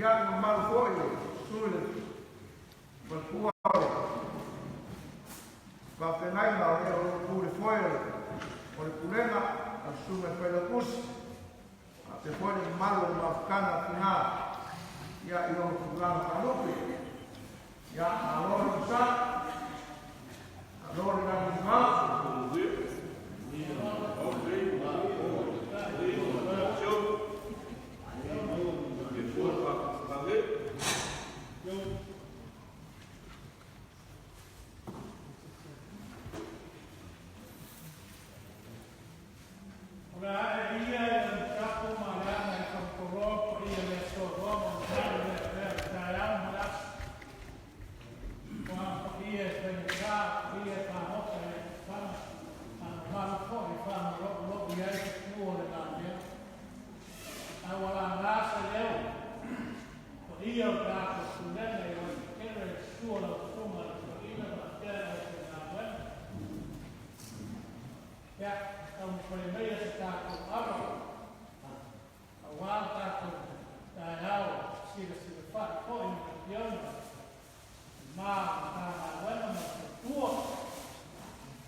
Ia, le mamalu foi o susu i le faletua o le faafeagaiga o le o lo o tu i le foe o le pulega a le susuga i le Failautusi, faapea foi le mamalu o le mafutaga a tina ia i lona tulaga faalupe. Ia, malo le onosai, malo le lagimau. O le a ae ia i lau tapu ma le aga i fagutoloa paia le soaloa ma mamalu le avea i taeao ma le aso. Ua paia e faigata, paia e fagota i atifaga, a mamalu foi e fagaloulou i ai se tu o le lalea. A ua laga se leo, paia o le tatou Pulega i Uafaekele i le susu o lau Susuga i le Toeaina faapea le aufaigaluega. Ia, taumafai maia se tatou ava aua le tatou taeao silasila fa'i foi ma le Afioga i le ma o Matagaluega ma le faletua,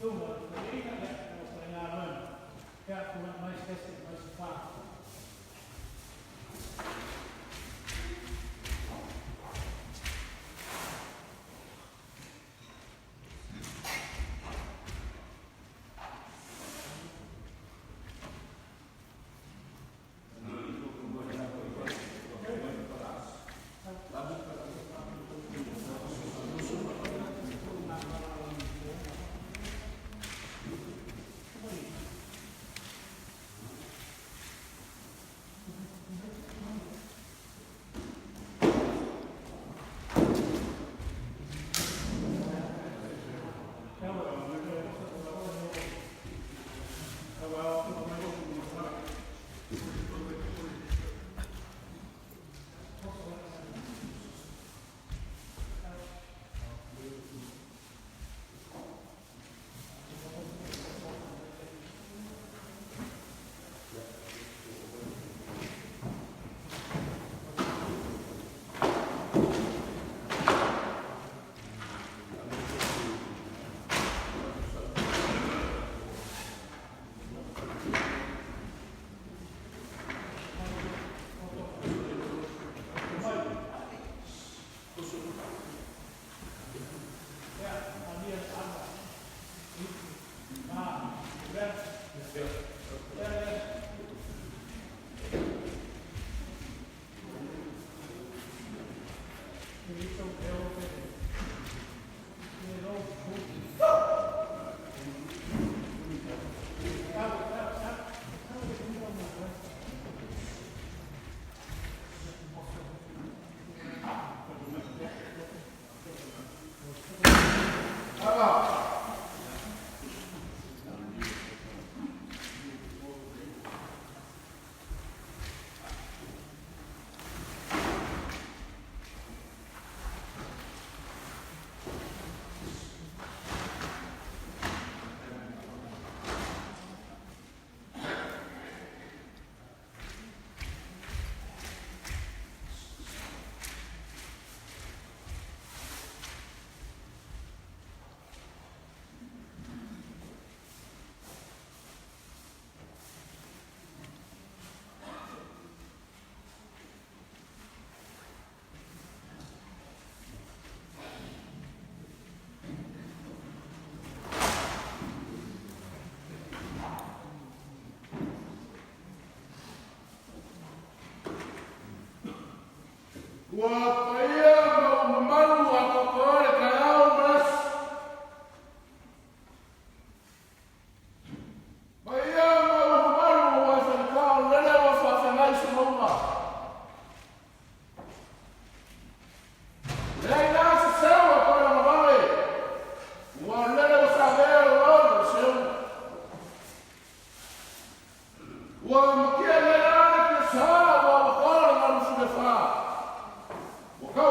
le Susuga i le Toeaina, ia, le aufaigaluega. Ia, tulai mai se isi e aumai se fa. Ua paia ma ua mamalu atoatoa le taeao ma le aso. Paia ma ua mamalu aua e faigata o lele ua faafeagai samauga. Leai la se seu e toe lagavale, ua lele ua savea le lolo o seuga. Ua matia nei la le tiasa ua ua le galu sulefa. Ua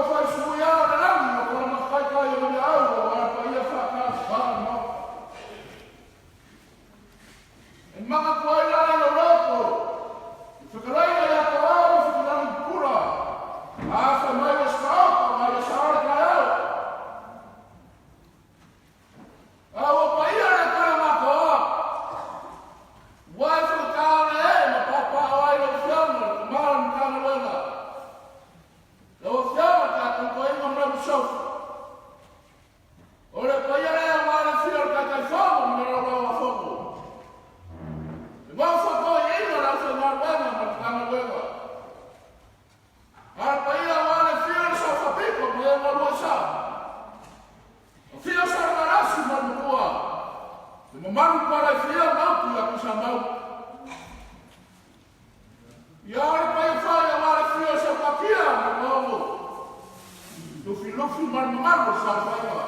lufilufi ma le mamalu o le saofaiga.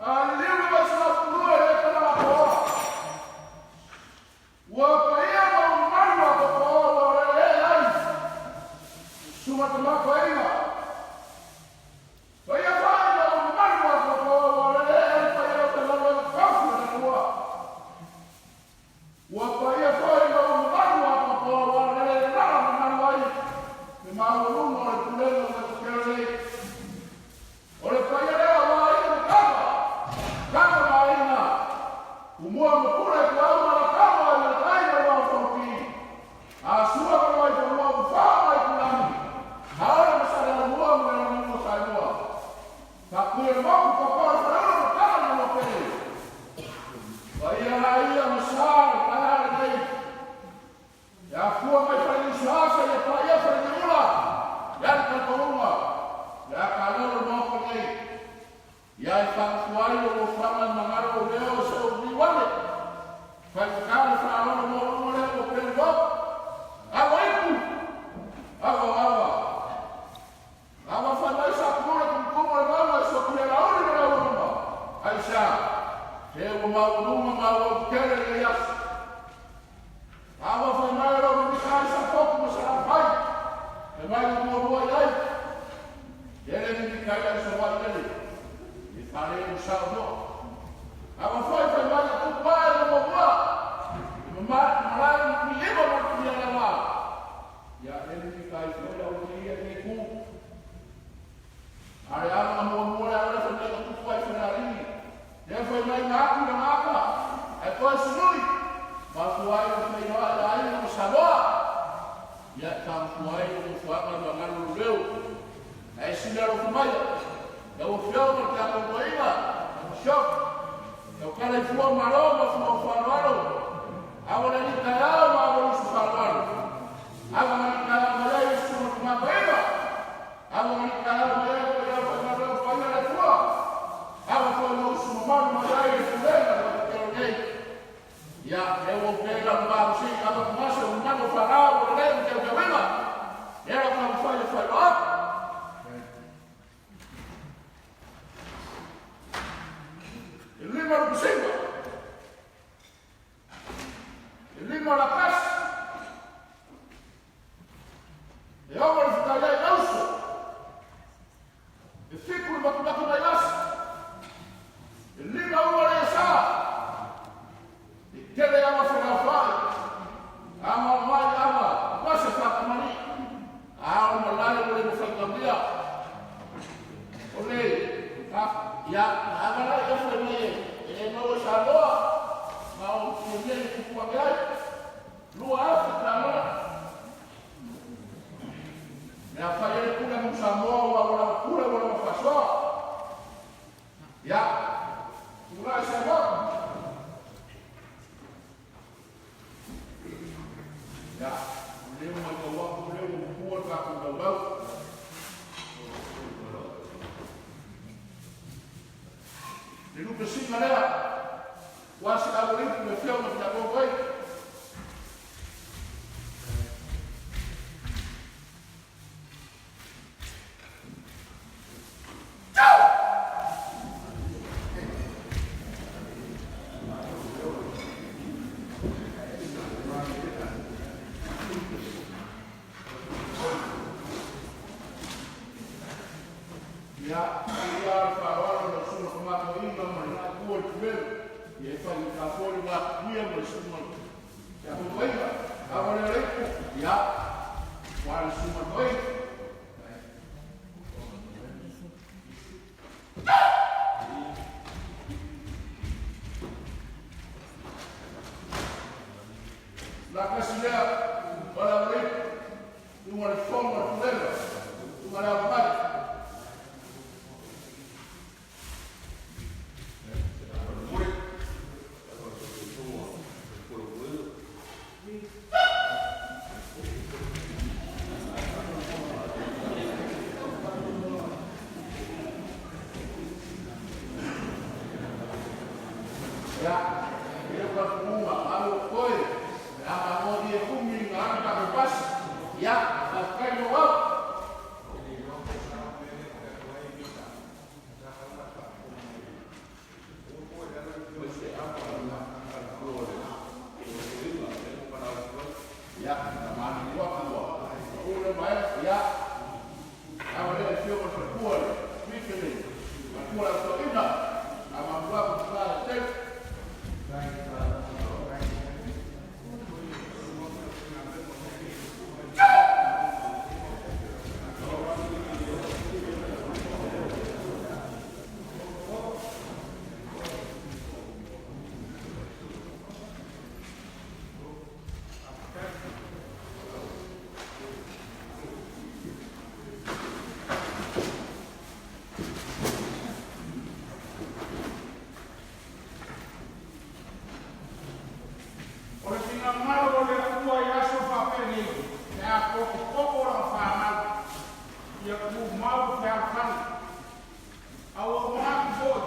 A liliu le vaisalaupulua i le tala atoa, ua paia ma ua mamalu a Popoa ua lele'e ai susuga tamatoaiga. Paia foi ma ua mamalu a Popoa ua lele'e ai paia o Faigaluega tofi o le Atua. Ua paia foi ma ua mamalu a Popoa ua lele'e mamalu ai le maualuga o le pulega ua tetele nei. O le paia lea ua aiga ma tama, tama ma aiga, tumua ma pule, tuauma ma lakauma, i le tai ma le vao fonoti, Asua ma le Vaifanua, Ufa ma Aitulagi, Saole ma Saleaaumua ma le Lagaamu o Saelua, Faatui o le Motu, Papa o le Faleula ma Tama ma Manuatele. Paia laia ma sa o le taeao lenei. E afua mai Faleniusaā seia paia Faleniula, i a le talitonuga, le a kalalo le Maota nei, ia e faagafua ai lou ofaga i magalo o leo se ou niu ane, faigata le faaaloalo maualuga lea ua pelu au. Aua ipu! Aua, aua! Aua fai mai sa pule tumutumu o le mauga i Sotia Lauli ma le auauna. Aisea? Se ua maualuga ma auau tele lenei aso. Aua fai mai o lo mimita ai Safotu ma Salafai, fai mai ua muamua i ai. Tele mimita ai au Savaii lele, e fale ua sao noa. Aua foi fai mai o tupu ae ua muamua, i malae i Tuiiva ma Tuialaga. Ia le mimita ai foi au ia nei ku. A le ala na muamua le ala le fai mai na tupu ai Falealili. Lea fai mai na atu i lana ata, ae toe sului. Mafua ai ona feiloai le aiga ma Samoa. Ia e fagafua ai le nofoaga ma galu leu. Ae sili alofa maia, lau Afioga i le tatou toeaina, lau Masiofo. Tautala i fua o Malo ma fua o faaaloalo. Aua le alii taeao ma aua usu faaaloalo. Aua na alii taeao mai ai le susuga tamatoaiga. Aua na alii taeao mai ai le paia o faigaluega paia le Atua. Aua foi ma usu mamalu mai ai le pulega o le Telo nei. Ia, e ua upega le malosi, aua tumase o mamalu o Farao ua lelei ma teuteuina. Lea o taumafai le failoa atu. E lima lukusinga. E lima lakasi. E 6 le fitaiai lauso. E 7 le matumatu mai lasi. E 5 ua le sa. E tele awa whakawhai. Ama mai ama, mase whakamani. Ao malae o le mawhaitamia. O le, ia, na ava lai e whai mai e, e maua Samoa. Ma o mea i kupu ake ai. 2000 tālā. Mea whai ele pule mo Samoa ua ua pule ua lava whasoa. Ia, tula i Samoa. Ia, leu mai tau aku leu o pua tātou laulau. Le lupe singa lea, ua se au ipu le feo na fia ai. Ia, ia le faaaloalo lau susuga tamatoaiga ma le ua le puleu. Ia e fai ka foi le vatuia ma le susuga tatou. Aua le leipu, ia, ua le susuga toeaina. La kasi lea, o le auleipu, luga le fono le pulega, luga le aumai. Ia, e ka puunga, alo koe, a ma mo i e kumi nga ana ka pasi. Ia, ka kai mo au. Vaega, ia, a o le afioga i le faletua le Tuike le matua le toeaina, a matua ma le tele. O le finagalo o le Atua i aso faapenei, pe a potopoto lana fanau, ia tumau fealofani. A ua ou manatu foi,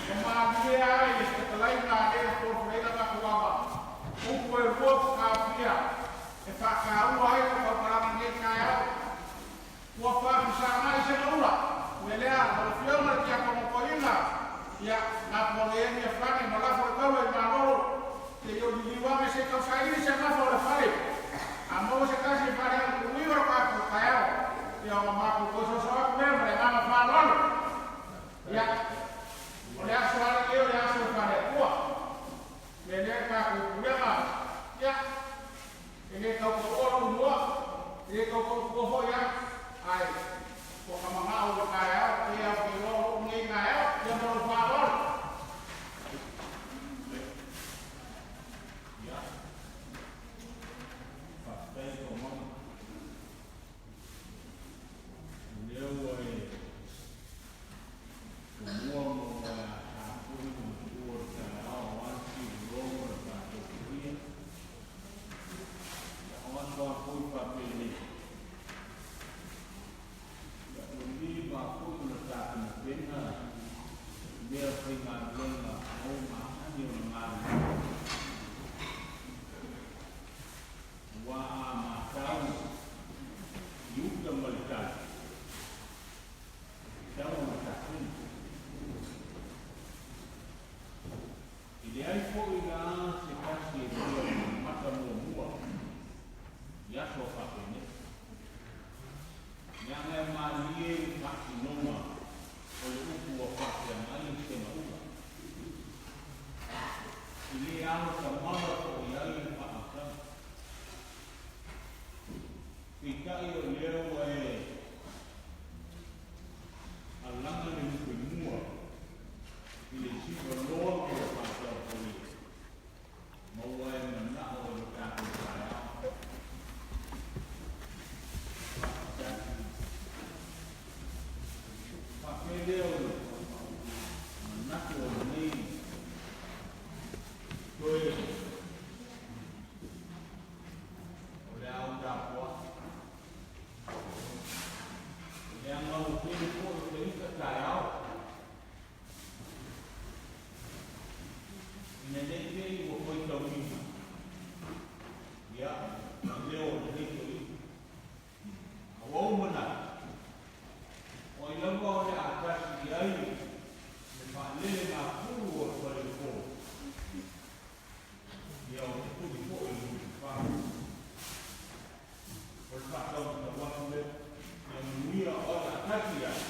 e malie ai le fetalaiga a le folafolaina tatou ava, upu e lua ou te taofia e faataua ai lau tautalaga i lenei taeao. Ua faafesagai segaula, ua lea lau Afioga i le Tiakono Toeaina, ia, Napuangeemi Afolane ma lafo le taula i Malolo, se i ou liliu ane se i tausaili se gafa o le fale. A maua se tasi e faaleaga tuuiva lo tatou taeao, ia ona matou toe soso atu lea ma le agaga faaaloalo. Ia, o le aso lava lenei o le aso e faale-Atua. Le lea tatou pulega, ia, e le tautaua lou igoa, e le tautautua foi au, ae ua ta manao i le taeao, e pei lava ou te iloa o lou lenei taeao, ia ma lou faaaloalo. Ia, faafetai Tomaga. O lea ua e tomua ma ua e ataa foi le matua o le taeao aua le tiloloa ma le tatou paia. Ia, o aso lava foi faapenei, ia, ua leva foi ona tapenapena mea faigaluega o masani ona galulue. Aua a matau i uta ma le tai, e tatau ona tapena. E leai foi la se tasi e fia mata muamua i aso faapenei. Leaga e malie le faatinoga o le upu ua faafeagai i segaula. E le alo tamala foi ai le faautaga. Peitai o lea ua e alaga le lupe mua i le sivaloa o le faatautaia, ma ua e manao i lo tatou taeao. Faafetai. Faapea lea o le manatu o lenei toe o le a ou tapuai. Leaga ua tele foi o te ita taeao. Ina ne i te i ua faitauina, ia, le leo o lenei toeaina. A ua ou manatu, o ai lava o le a tasi i ai le faalele mafulu o le faleupolu, ia o te tuli foi i le mulifa. O le faataumatau atu lea, ia manuia o le a tasi i ai,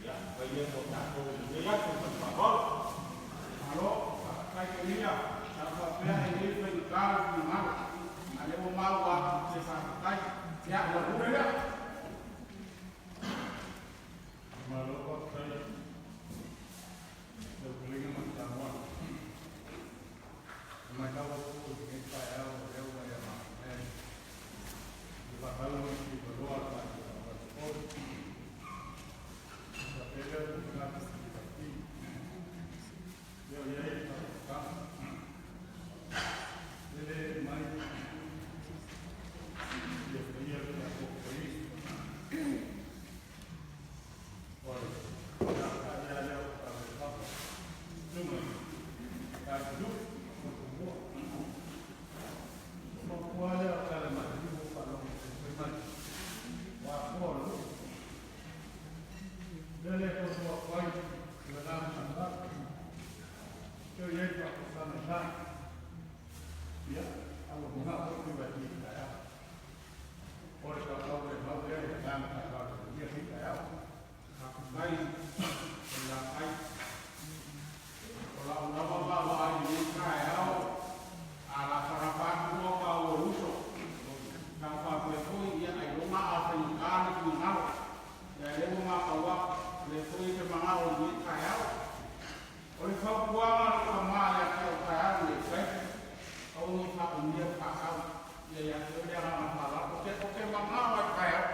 ia fai lea mo tatou i lenei aso ma le faaaloalo. Malo, faafetai Toeaina, sa faapea e le faigata lou finagalo, a o lea ua maua atu ou te faafetai. Ia, ua pule lea. Malo faafetai lau fetalaiga ma le saunoaga. E matau atu foi i lenei taeao o lea ua e amatalia le faatau ma le fivaloa a le tatou fale fou. Ona faapea lea o le manatu i le leo i ai le tatou tatalo. Le foi te mangao i nei taeao. O le fautuaga a lou tama ia te au taeao nei fai, aua ne i faaumia le faatau. Ia ia te oe le agaga faaaloalo. Ou te, ou te magao lava i le taeao,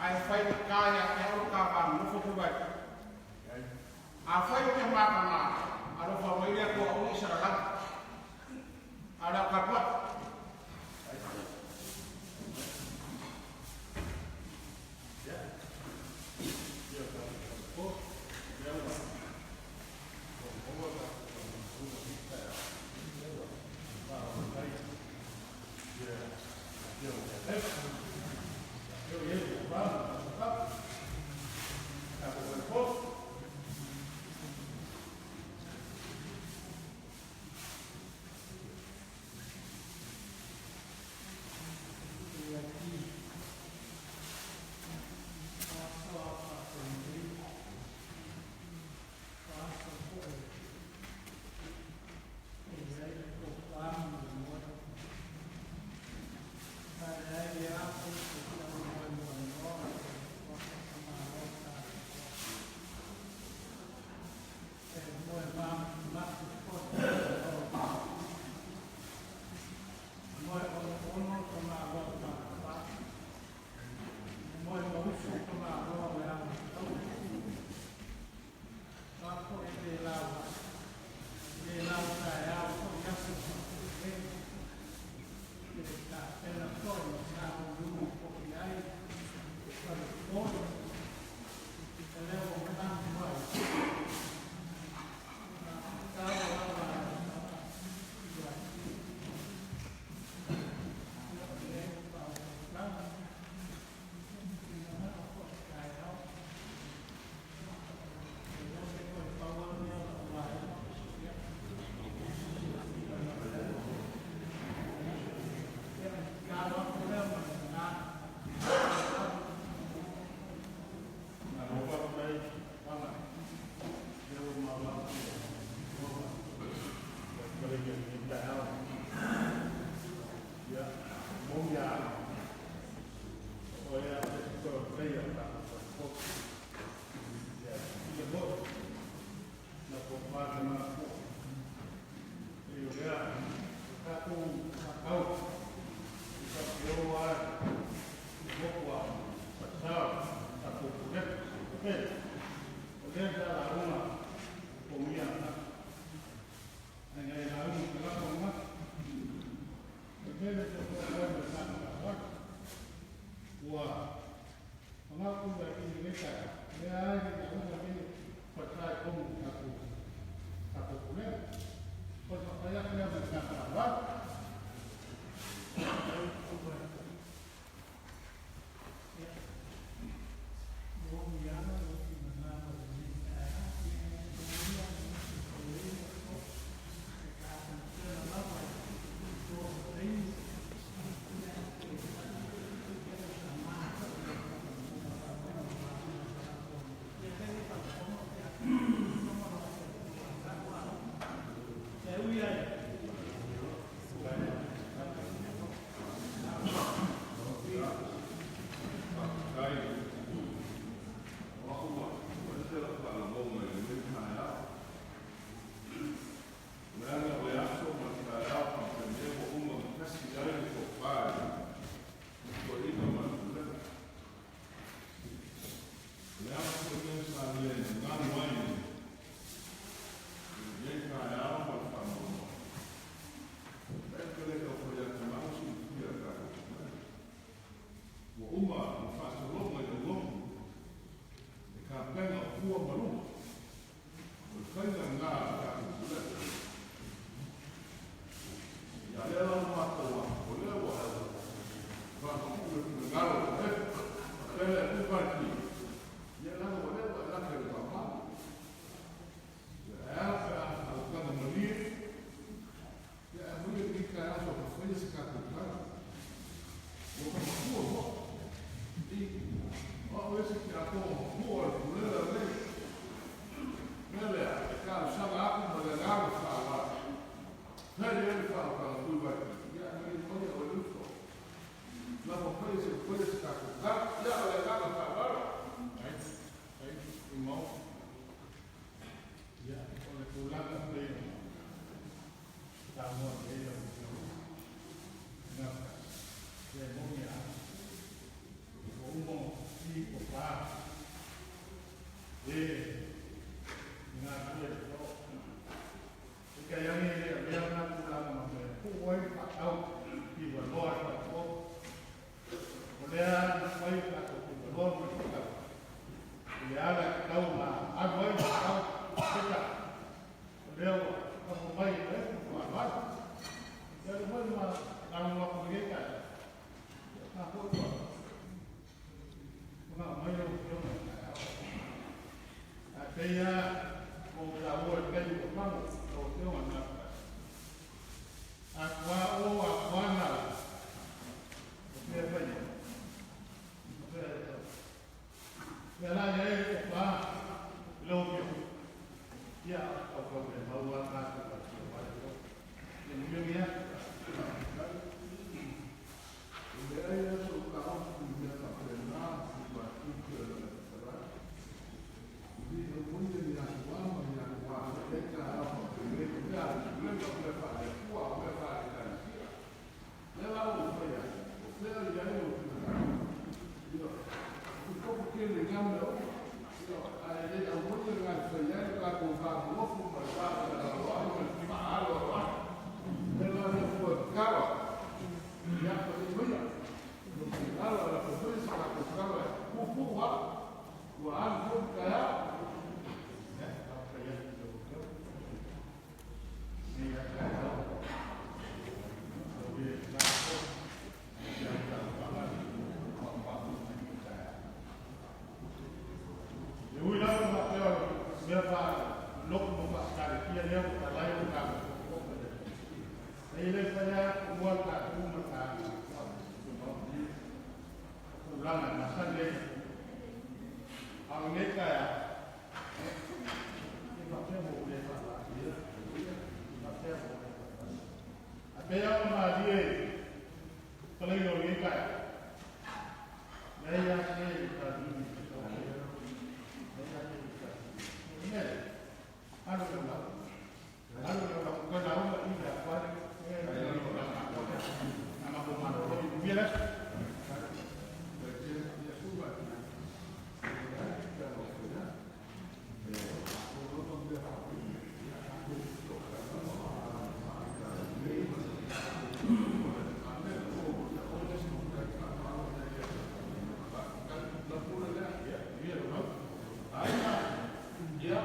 ae faigata ia te au le ta va nonofo tu ai. Afai ou te mataga, alofa mai le Atua aua ne i salalau. A o le a ou tapuai. lea na fai o tatou faivaloa ma le tatau. I le ala e tatau ona alu ai le tatau. Peitai, o lea ua lafo mai e oe ua alu ai. Ia o lea foi na talanoa atu i lenei taeao, ia o lena foi ua manao mai lau Afioga i le taeao. Ae pei lava ua ou taua i le taimi ua fano lau Afioga i le Minisita, a tuao a tuana o fea e fai ai? O fea e tau? Lea la i ai le tofa i lau Afioga, ia, tau le mau lava tatou tausia mai le Afioga. Ia manuia lenei aso. E leai lava sou taofi i mea faapena, siuakitu e le fetalai. E le aumaia ni aso A ma ni aso B e i ai taeao faapenei, o mea a le Pulega, o mea faale-Atua, o mea faale-Ekalesia. O lea la ua ou fai atu, o fea o i ai lou finagalo? Ioe. Ou te tofu tele i na mea uma. Ioe. Ae le aumaia le e fai ai le tatou va nonofo ma le va fealoaloai ma le fefaaloaloai. O le mea la lea fua e tatalo atu, ia, malie maia lou finagalo ae lafo maia se tatou tatalo e puupuu lava, ua alu foi le taeao. Ia, faafetai atu i lau Afioga. Lenei lava taeao, ua le la foi, ia taufaga le maumau i taeao. E ui lava faapea o mea faalotu ma faasakaletia lea ua talai o tatou tototo le e le fai lava tuua le tatou ma tatou tulaga e masani ai. A o lenei taeao, e faapea ua ou le faalaia, faapea ua ou le faalaia. A pei lava ona malie fetalaiga o lenei taeao, leai lava se taulili i le tau, leai lava se taulili. O le mea lea, alu i lau lauga. Alu i lau lauga, toe lauga i le atuale, e na matou malolo. Manuia le aso. Ia,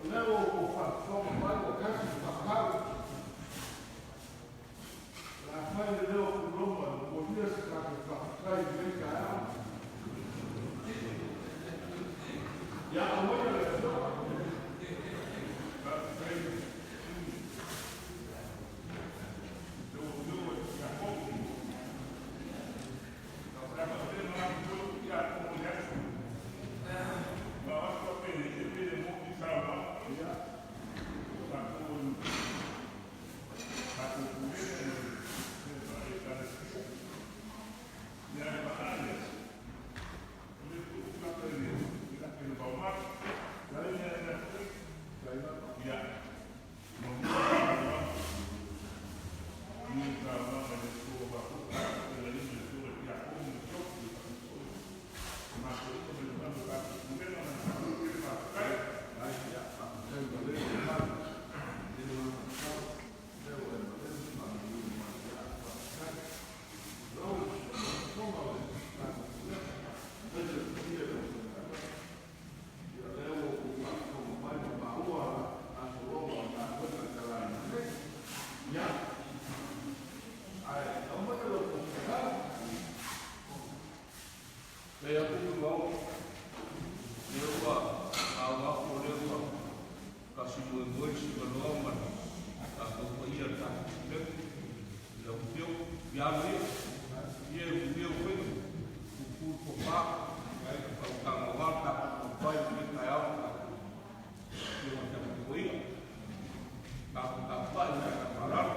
o lea ua ou faafofoga mai ua tasi le faatau. O le a fai le leo o Puloma e momolia se tatou faafetai i lenei taeao. Ia, aumaia le Afioga. Faafetai lau Afioga i le Tiakono. Sa faapena atu foi tiakono i le aso. Ma o aso faapenei e pei e moni saunoaga. O tatou tatou pulega i Ekalesia. Ia e paga lea, o le tuutuu i le vaumata. Ia ia manuia saunoaga. Manuia saunoaga i le Atua aua foi le fetalaiga i le Afioga i le Tiakono ma le Sioki faapea foi le matou uso ma le mamalu o tatou pulega ma le malo. Tele faafetai. Ia, faafetai malele mai. Lele lava tatalo. Lea ua e malele ma faamanuia mai. Ia, faafetai. Lau susuga fofoga o le tatou pulega, aemaise le paia i le aufaigaluega. Ia, lea ua ou faafofoga mai ma maua gasologa o galuega i talaane nei. Ia, ae aumaia lou finagalo. Le atu mau lea ua lauga atu o lea ua tasi moemoe sivaloa ma le tatou paia le tatou pulega i lau Afioga. Ia alu ia, ia e manuia ou faiva, puupuu le tofa, faautaga aua le tatou taumafai i lenei taeao le tatou Afioga i le Tiakono Toeaina. Tatou tapuai ma le faaaloalo.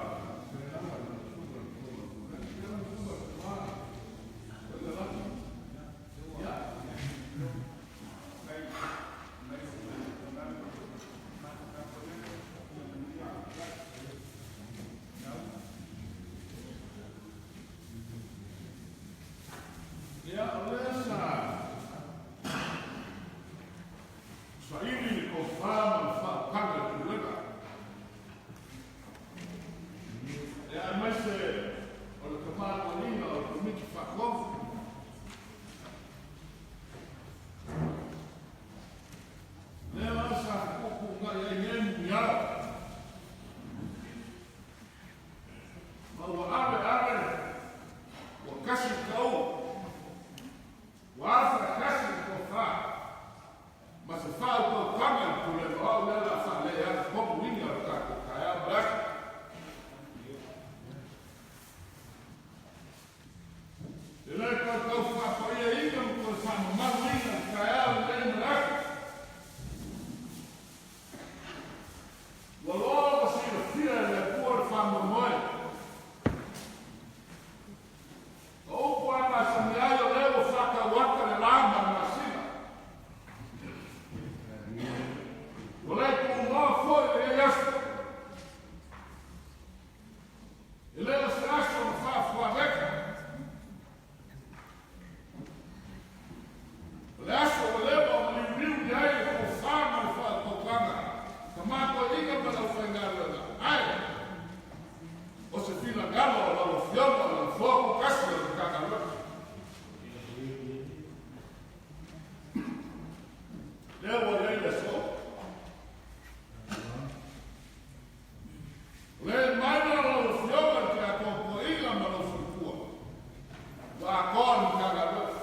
Whākoa le Matagaluega.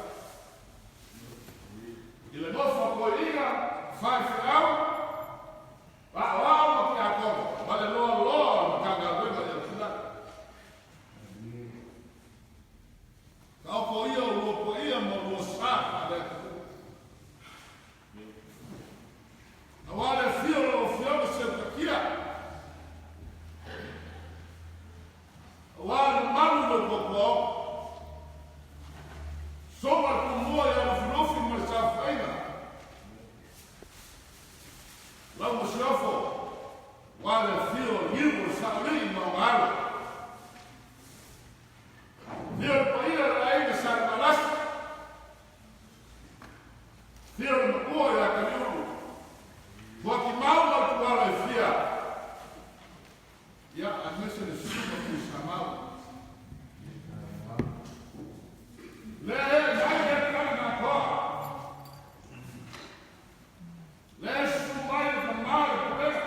I le nofo a toeaiina, faifeau, aoao ma tiakono, ma le loaloa o le Matagaluega i Aosinagi. Taoto ia o lua paia ma o lua sa faale-atunuu. Aua le afio o lau Afioga Seutakia, aua le mamalu i lou toatuaoga, Soma le Tumua ia Lufilufi ma le Saofaiga, lau Masiofo, aua le afio o Niu o le Saolii ma ona alo. Afio le paia o le aiga Salevalasi, Afio le matua ia Kaliulu, Fuatimau ma Tuala e fia, ia aemaise le susuga Tuisamau. Lea e mai le tala na atoa. Lea e susu mai le tama le pulega.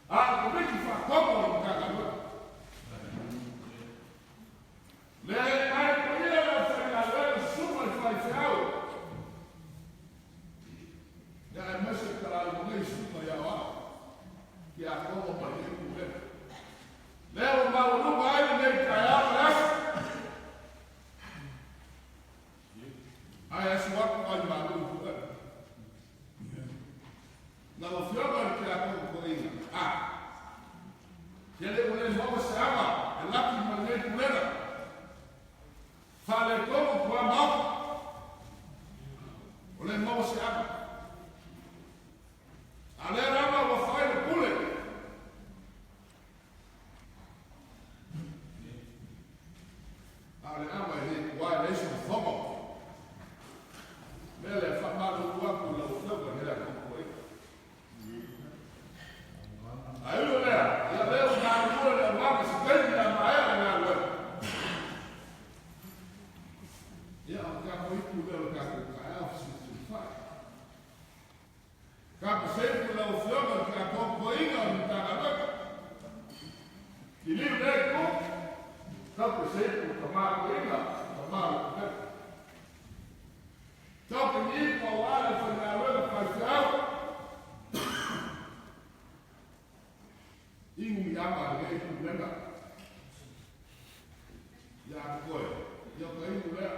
A le Komiti Faatonu o le Matagaluega. Le mai paia le aufaigaluega susuga i faifeau. Ia aemaise le talaaga nei susuga i aoao, tiakono ma lenei pulega. Lea ua maualuga ai lenei taeao ma le aso. Ae asu atu ai malu i pulega. Lau Afioga i le Tiakono Toeaina, a. Tele ua le maua se ava e laki ma lenei pulega. Faaletonu tua maota. Ua le maua se ava. A lea lava ua fai le pule. A o le ava e le tuai leai se fofoga. Mea lea, faamalulu atu i lau Afioga i le Tiakono Toeaina. Ae ui o lea, ia lea ua galulue le auauna se taimi a maea le galuega. Ia, o le tatou itu lea o le tatou taeao fesilafilafai. Tapaseipu i lau Afioga i le tatou toeaina o le Matagaluega. Liliu lea itu, tapaseipu le tama toeaina, tama o le Pulega. Tatou te nipo aua le aufaigaluega faifeau. Inu i ama lenei pulega. Ia koe, ia ka inu lea.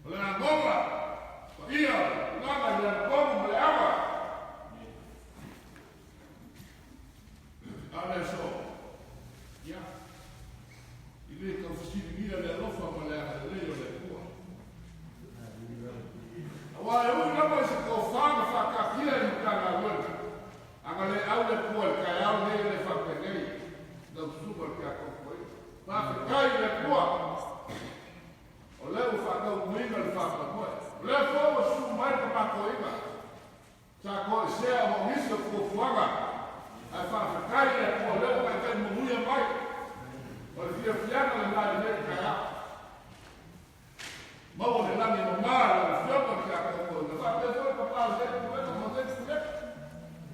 O le agoga, paia, tulaga i le agatonu ma le ava. A o le aso, ia, e le tau fesiligia le alofa ma le agalelei o le Atua. Aua e ui lava i se tofa na faataatia i Matagaluega, a na le au le Atua i le taeao lenei e le faapenei lau susuga i le Tiakono Toeaina. Faafetai i le Atua o lea ua faataunuuina le faamoemoe. O lea foi ua susu mai le Tama Toeaina. Sa toesea ona o nisi o fuafuaga, ae faafetai i le Atua o lea ua taitai manuia mai. O le fiafiaga lena i lenei taeao. Maua le lagi mama i lau Afioga i le Tiakono, faapea foi le papa o lenei pulega ma lenei pulega.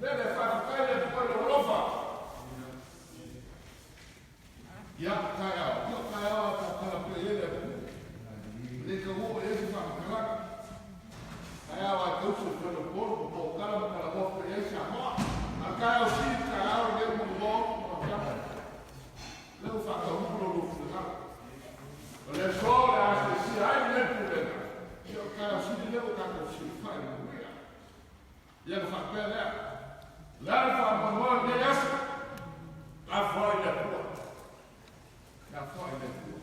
Lea le faafetai i le Atua i lou alofa. Ia, taeao, ia o taeao a tautala pea i ai le atunuu. E le tau oo i ai se faamatalaga. Taeao a e tausi o le faleupolu ma poutala ma talanoa pea i ai Samoa. A o le taeao sili le taeao lenei ua manumao ma lau Afioga. O lea ua faataunuu lo lua finagalo. O le aso o le a asiasia ai lenei pulega, ia o le taeao sili lea ua tatou fesilafai i le manuia. Ia ona faapea lea, o le a le faamoemoe o lenei aso? Afoai i le Atua. Afoai i le Atua.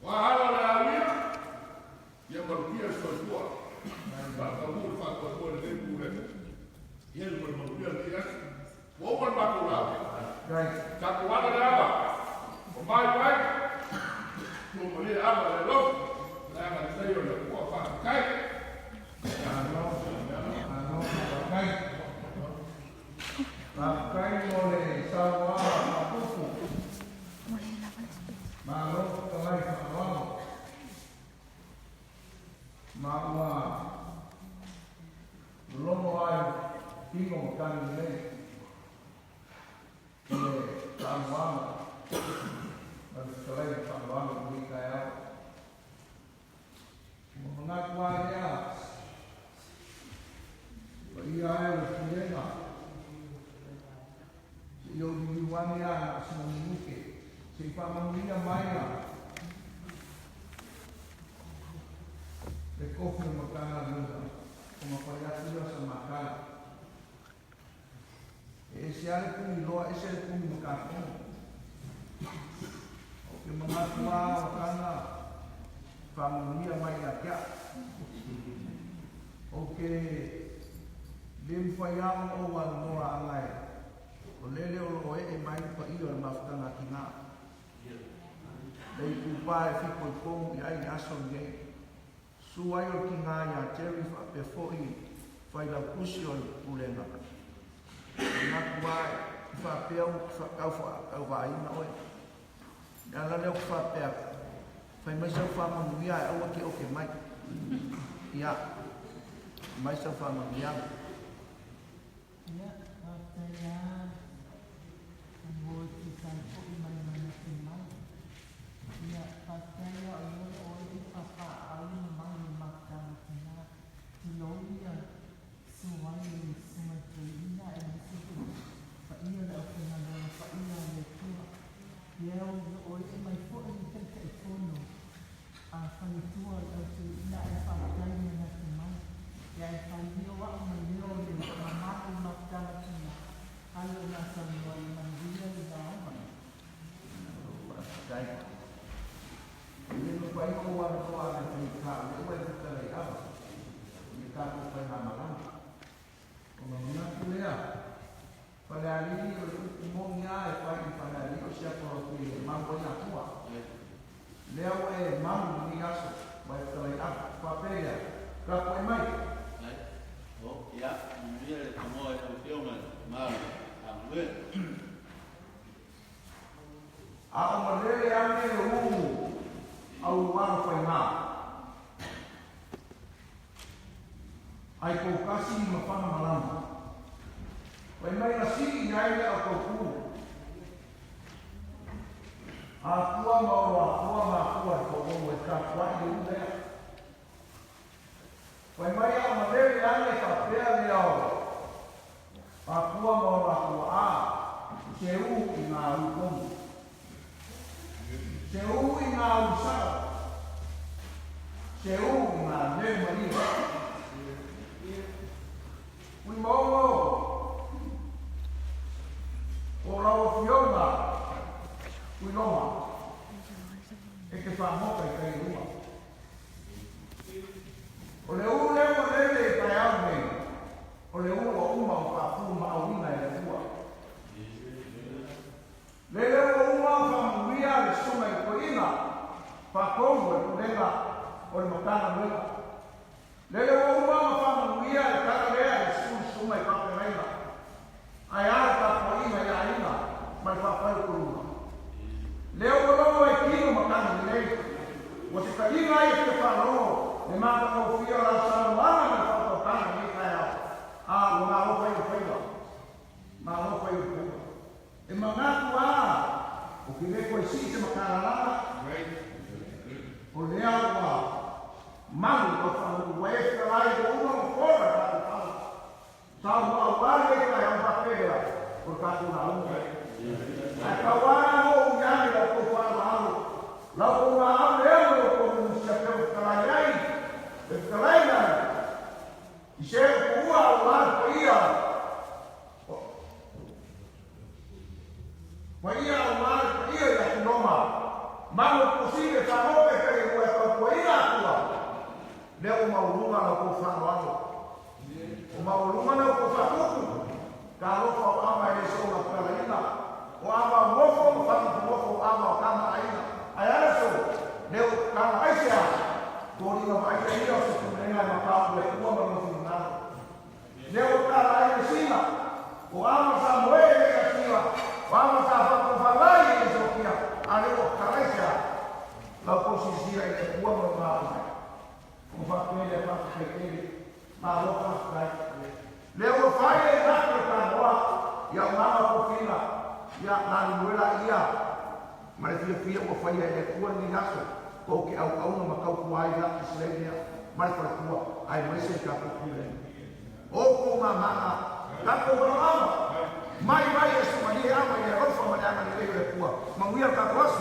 O a ala o le a uia? Ia malutia le soifua. Faataunuu le faatoatoa i lenei pulega. Ia le malumaluia lenei aso. Ua uma le matou lauga. Tatou ala le ava. O mai mai. Tua malie ava le alofa. Le agalelei o le Atua. Faafetai. Malo, malo faafetai. Faafetai mo le saunoaga faapupu. Malo fetalai faaaloalo. Ma ua lologo ai tino matagi lelei i le. faamanuia mai a le kofi o le Matagaluega ona fai atu lea o sa matala. E ese lava le puliloa, ese le puli matafono. Ou te manatu lava o tana faamanuia mai ia te au. Ou te le mafai lava ona ou alunoa ana e o lele o lo o ee mai le paia o le mafutaga a tina. Le itupa e fitoitonu i ai le aso lenei. Susu ai o le tina ia Jerry faapea foi Failautusi o le Pulega. Manatu lava e faapea ua tau faatauvaina oe. Le ala lea ou te faapea atu, fai mai sau faamanuia ae aua te oke mai. Ia, aumai sau faamanuiaga. Ia, faafetai lava mo e tusa ai foi ma le manatu mai. Ia, faafetai lava o lea ua oe e papaaao le mamalu o le mafutaga tina. Tulou ia susu ai le Susuga i le Toeaina aemaise foi paia o le aufaigaluega paia a le Atua. Ia, o lo o ee mai foi le Taitaifono a faletua o le au toeaina ae faafetai le manatu mai. Ia ae failio au ma leo o le mamalu o mafutaga tina alo ina saunoa ia manuia le lauga. Faafetai. E le mafai ona ou aluloa ale faigata o lea ua e fetalai ava i le tatou faigamalaga. Ona manatu lea, Falealili o le upu moni a e fai i Falealili o se ata o lau e malu ai Atua. Lea ua e malu i lenei aso ua e fetalai ava. Faapea lea, tapuai mai. Oh, ia, manuia le tamoa i lau Afioga i le Malo Matagaluega. A o malele ane le ū au ulualo faiga. Ai poukasi i mafana malama. Fai mai na sii i ai le au taupū. Akua ma olo akua ma akua i tauono e tapuai le u lea. Fai mai a o malele ane faapea lea o akua ma olo akua a se u i ngā u tonu. Se u i ngā u sao. Se u i ngā lele malie. Ui maongo o lau afioga ui loma e te faamoka i tai lua. O le u lea ua lele i taeao nei, o le u ua uma o faapulumaaoina e le Atua. Lele ua uma o faamanuia le susuga i le toeaina faatonu o le pulega o le Matagaluega. Lele ua uma ona faamanuia le tala lea i le susu susuga i faafeagaiga. Ae a le tapuaiga i aiga ma le faafailutoluga. Lea ua logo ai tino matagi lelei. Ua se taliga ai e fia faalogo le matagofie o lau saunoaga ma le faautautaga i lenei taeao. A ua malo fai o le faiva. Malo fai o le faiva. E manatu a o ke le koe sii se makalalala. O lea ua malu lau faalogo ua e fetalai ua uma ona fola le tatou tala. Saunoa aua lenei taeao faapea o le tatou lauga. Ae pau lava na ou i ane lau tou faaaloalo, lau tou laau lea ma lo outou mumusia pea ua fetalai ai le fetalaiga i se o tuua aua le paia paia aua le paia i Atunoma malu o Pusile faamope kai ua e tautuaina Atua lea ua maualuga lau tou faaaloalo. O maualuga lau tou faatupu talofa o ama e le soona talaiga o ama o nofo ma faanofonofo o ama o tama aiga ae a le so lea ua tatala ai se a foliga vaaia ia o se pulega e matau i le Atua ma lona finagalo. Lea ua tala ai le sina o ama sa moe e le atia o ama sa faatofalai e le sokia a lea ua tatala ai se a lau tou silasila i le Atua ma lona aumai. Ua faapea lea faafetai tele. Malo faafetai. Lea ua fai le natu e tanoa ia o mama tofina ia galulue laia ma le fiafia ua faia e le Atua lenei aso tou te auauna ma tautua ai la Isaraele ma le faletua aemaise le tatou pulega. O kou mamaga, tatou valaau. Mai mai e sumalie ama i le alofa ma le agalelei o le Atua. Manuia le tatou aso.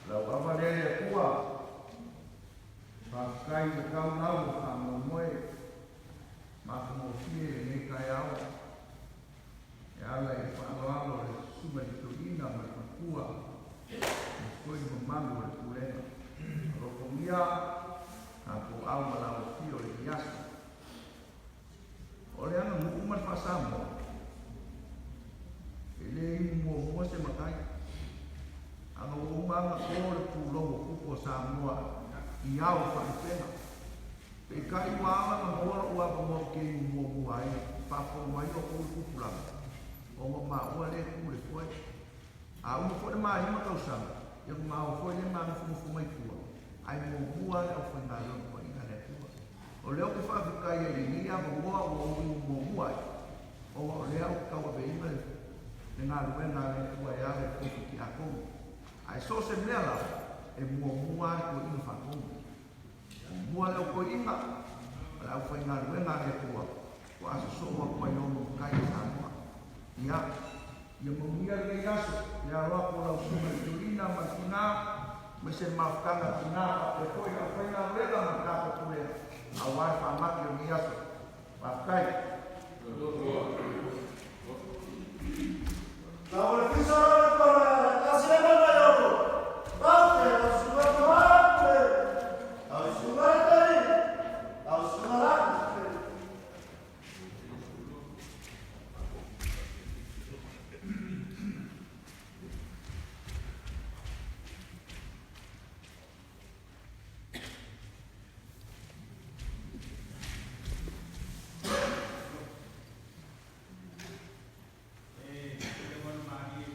Lau ava lea e le Atua, faafetai i le tau lau o faamoemoe matagofie i lenei taeao e ala i le faaaloalo o le Susuga i le Toeaina ma le Faletua ma foi le mamalu o le Pulega. Alofagia tatou au ma lau afio i lenei aso. O le aganuu ma le faa-Samoa, e le inu muamua se matai. Ana ua uma lava ona to le pulou o kupu o Samoa i ao o faalupega. Peitai ua ala ona maua lou avanoa ou te inu muamua ai, faafofoga mai outou i le tupulaga, ona o maua lea e tu i le foe. A uma foi le malima tausaga, ia ona maua foi lea ma nofonofo mai tua, ae muamua lava le aufaigaluega paia a le Atua. O lea ou te faafetai ai i lenei avanoa ua ou inu muamua ai, ona o lea ou te tauaveina le galuega a le Atua e ala i le tofi tiakono. Ae so o se mea lava, e muamua lava le toeaina faatonu. Muamua le au toeaina ma le aufaigaluega a le Atua ua asosoo atu ai ono matai o Samoa. Ia, ia manuia lenei aso, le alo atu o lau susuga i le toeaina ma le tina, aemaise le mafutaga a tina faapea foi le aufaigaluega ma le tatou pulega aua le faamati o lenei aso. Faafetai. E pele ua malie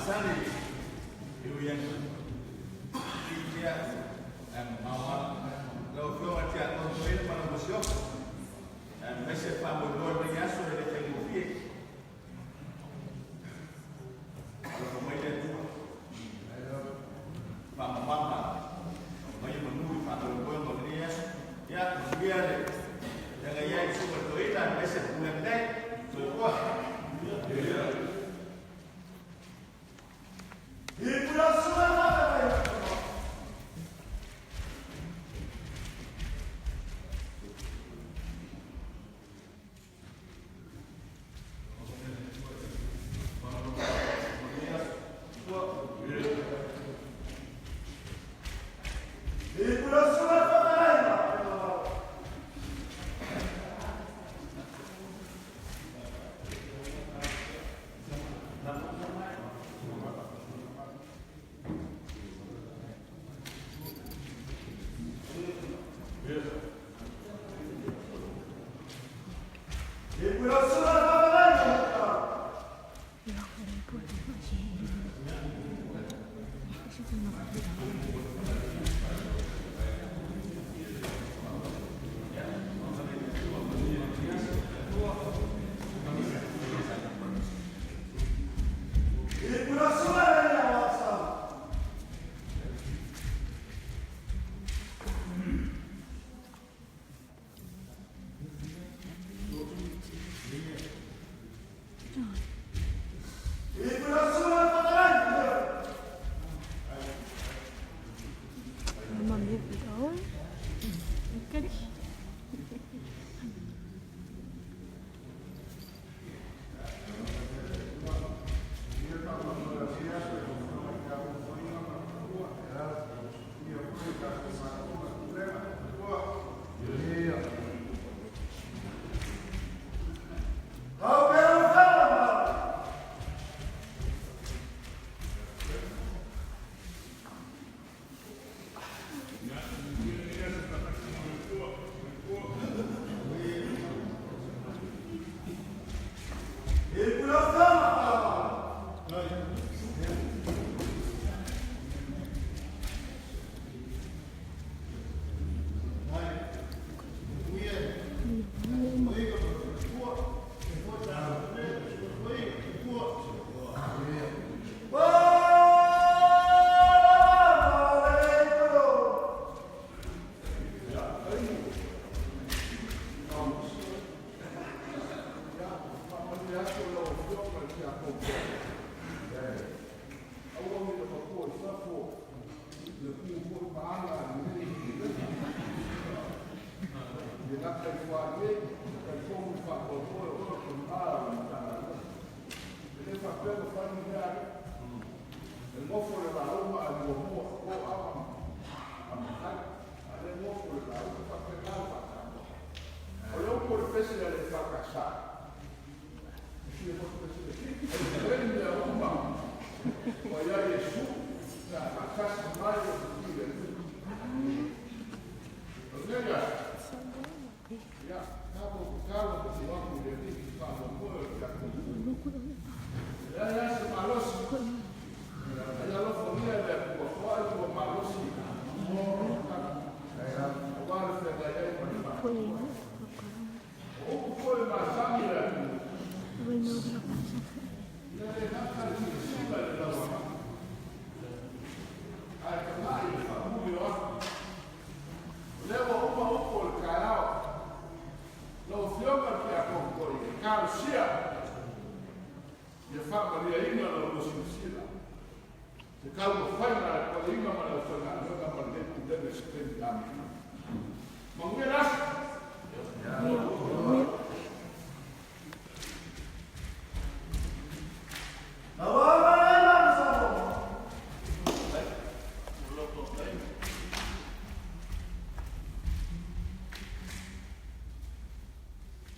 masani i ui atu fitia ae mamao lava. Lau Afioga i le Tiakono Toeaina ma lau Masiofo, aemaise le faamoemoe o lenei aso e le faigofie. Alofa mai le Atua, faamama aumaia manu i faamoemoega o lenei aso. Ia, manuia le feagai ai i le Susuga i le Toeaina aemaise le pulega nei. Soifua.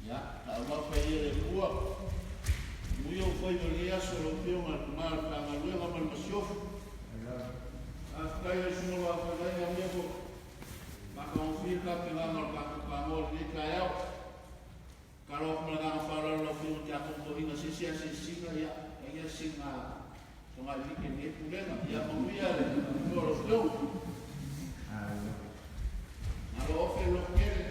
Ia, taumafa ia le Atua. Manuia ou faiva i lenei aso lau Afioga i le Tama o le Matagaluega ma le Masiofo. Faafetai i lau Susuga i le Faafeagaiga mea ua matagofie le tapenaga o le tatou tanoa i lenei taeao. Tatalo atu ma le agaga faaaloalo i lau Afioga i le Tiakono Toeaina se isi asiasiga, ia, e i ai sina Soga i like nei pulega. Ia manuia le o lau Afioga. Malo ofe lo kele.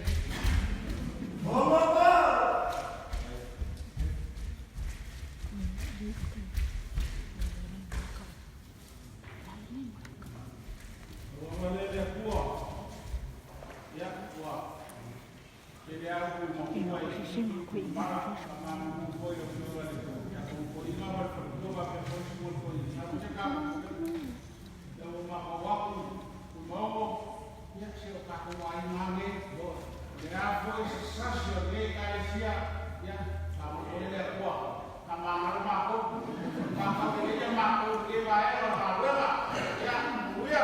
Ua malele Atua. Ia, ua tele au ma ua i mara ma ma foi o fioga le ia ko inga ma le ma pe foi su foi sa te ka ia o ma ma wa ku mo ia se o ka ko ai ma ne bo le a foi se sasi o le ka sia ia ka mo le Atua ka ma ma ko ka ka le ma ko ke va e o ma ia uia.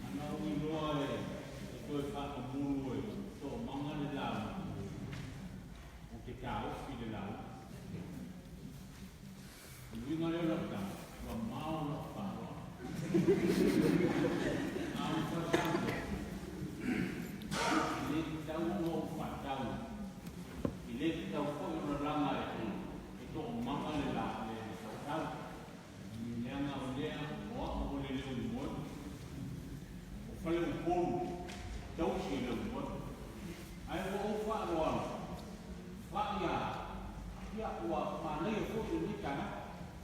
Ana o iloa e toe whakamuru e tō manga le lau o te tāofi le lau. O luinga leo lau tau, ua mao lau wharoa. A o whasango, i le te tau no o whatau, i le te tau foi o langa e tō manga le lau le tau. Leanga o lea, o a o le leo i moe. O whale o polu, tausi i leo i moe. Ai ua ou whaaloalo, wha ia, ia ua mānei o foi ni tana,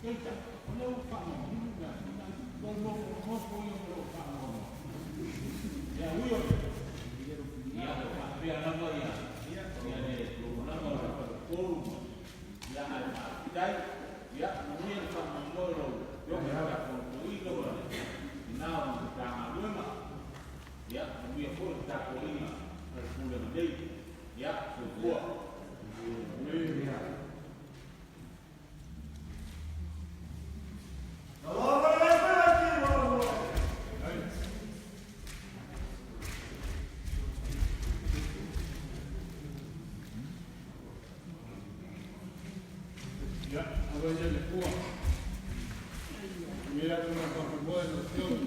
keita, o leo wha no, no no no foi o leo wha no. Ia uio, ia wha pea lava ia, ia le lama o le polu, ia ai wha pitai, ia manuia le wha mangoe lau, yo me ta ko ko i lo i nā o te tānga luema, ia manuia foi le tā ko inga, a le pule nei, ia, soifua. Ia, ava ia le Atua. Mea tu na whakamoe no Afioga.